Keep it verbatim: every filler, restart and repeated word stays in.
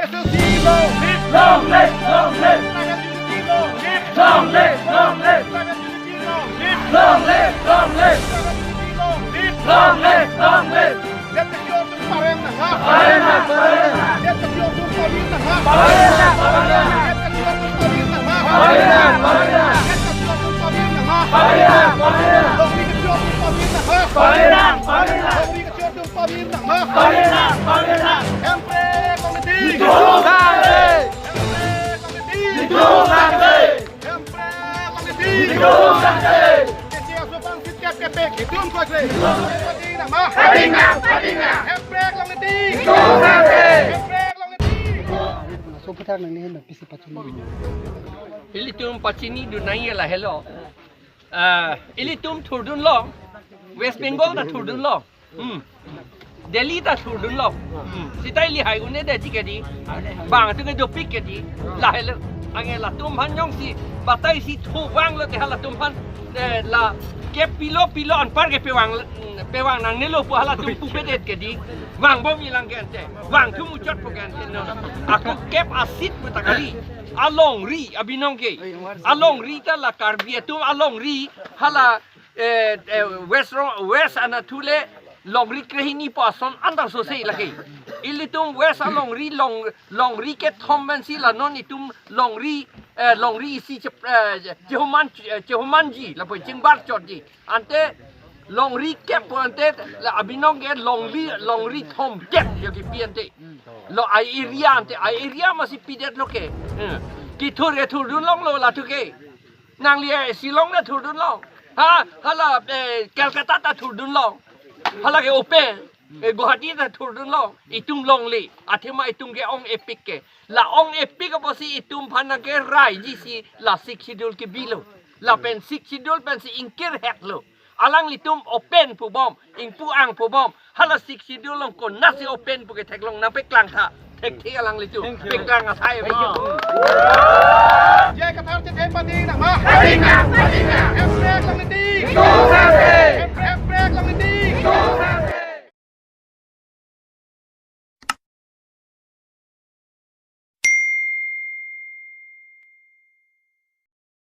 Long live, long live. Long live, long live. Long live, long live. Long live, long live. Long live, long live. Pareng nang ha. Pareng nang, pareng nang. Pareng nang, pareng nang. Pareng nang, pareng nang. Pareng nang, pareng nang. Long live, long live. Pareng nang, pareng nang. Long live, long live. Pareng nang, pareng nang. Hemprek Longleting. Hemprek Longleting. Hemprek Longleting. K C S aphan seat kep kepek, itum koi kre. Pading nang ma. Pading nang, pading nang. Hemprek Longleting. Hemprek Longleting. Laso aphuthak nangli hem pisi pachini. Ilitum pachinidun nangji lahelo. Ah, ilitum thurdunlo. West Bengal ta thurdunlo. Hmm. Delhi ta thurdunlo. Hmm. Seta ili hai un-edetji kedi. Bang atum ke dopik kedi. Lahelo. Anke latum aphan jongsi batai si thuvanglo te halatum aphan, eh, la kep pilo pilo anpar ke pevang, pevang nangnelo pu halatum pupedet kedi. Vangbomji lang ke ante. Vangthu muchotpo ke ante non. Ako kep a-seat pu ta kali. Alongri abinong ke. Alongri ta la Karbi atum alongri hala, eh, eh, West Ro-, West anatthu le longri krehini pu ason anta sose lake. Ilitum West alongri long, longri kethom pensi la non itum longri, eh, longri isi chep-, eh, chehoman, eh, chehomanji lapu chingbar chotji. Ante longri kep pu ante la abinong ke longri, longri thomkep yo kipi ante. Lo a-area ante, a-area masi pidetlo ke. Hmm. Kethur kethurdun longlo latum ke. Nangli, eh, Shillong ta thurdunlo. Ha, hala, eh, Kolkata ta thurdunlo. Hala ke open. Eh, Guwahati ta thurdunlo. Itum longle. Athema itum ke ong-epik ke. La ong-epik apotsi itum aphan nangkeraiji si la Sixth Schedule kebilo. Lapen Sixth Schedule pensi ingkirhetlo. Alanglitum open pubom, ingpu-ang pubom. Hala Sixth Schedule along konatsi open pu ke theklong nangpeklang tha. Thekthe alanglitum. Thank you. Peklang asai. Thank you. J I Kathar chethe pading nang ma. Pading nang, pading nang. Hemprek Longleting.